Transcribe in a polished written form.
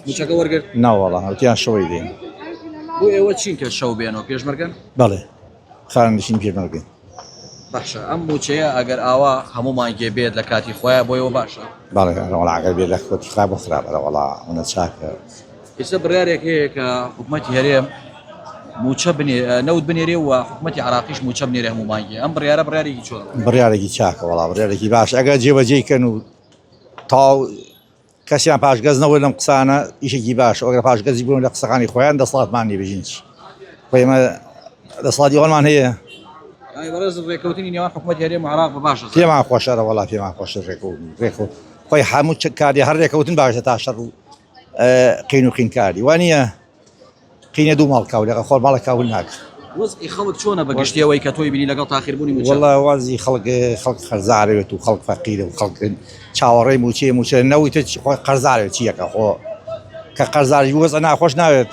موچەکە وەرگرت؟ ناوەڵا وتیان شەوەی دێن. بۆ ئێوە چین کە شەو بێنەوە پێشمەرگەن؟ بەڵێ خانەنشین پێشمەرگەن. باشە ئەم موچەیە ئەگەر ئاوا هەموو مانگێ بێت لە کاتی خۆیا بۆ ئێوە باشە؟ بەڵێ ئەرەوەڵا ئەگەر بێت لە کاتی خۆیا بۆ خراپە ئەرەوەڵا ئەوەنە چاکە. ئێستا بڕیارێک هەیە کە حکومەتی هەرێم موچە بنێ نەوت بنێرێ و حکومەتی عراقیش موچە بنێرێ هەموو مانگێ ئەم بڕیارە بڕیارێکی چۆنە؟ بڕیارێکی چاکە وەڵا بڕیارێکی باش ئەگەر جێبەجێی کەن و تەواو کەسیان پاشگەز نەبوو لەم قسانە ئیشێکی باش ئەگەر پاشگەزی بوون لە قسەکانی خۆیان دەسەڵاتمان نیە بژین چی خۆ ئێمە دەسەڵاتی ئەوانمان هەیە بەڕێز ڕێکەوتنی نێوان حکوومەت هەرێم و عراق بە باشە پێمان خۆشە وەڵا پێمان خۆشە ڕێکەوتن ڕێکەوت خۆی هەموو چ کاری هەر ڕێکەوتن باشە تا شەڕ و قین و قینکاری وانە قینە دوو ماڵ کاولەکە خۆر ماڵە کاول ناکە. وەزعی خەڵک چۆنە بە گشتی ئەوەی کە تۆی بینی لەگەڵ تاخیربوونی مووچە؟ وەڵا وەزعی خەڵک خەڵک قەرزارەوێت و خەڵک فەقیرە و خەڵک چاوەڕێی مووچەیە مووچە نەوەی تر خۆی قەرزارەوێت چی یەکە خۆ کە قەرزاری وەزع ناخۆش ناوێت.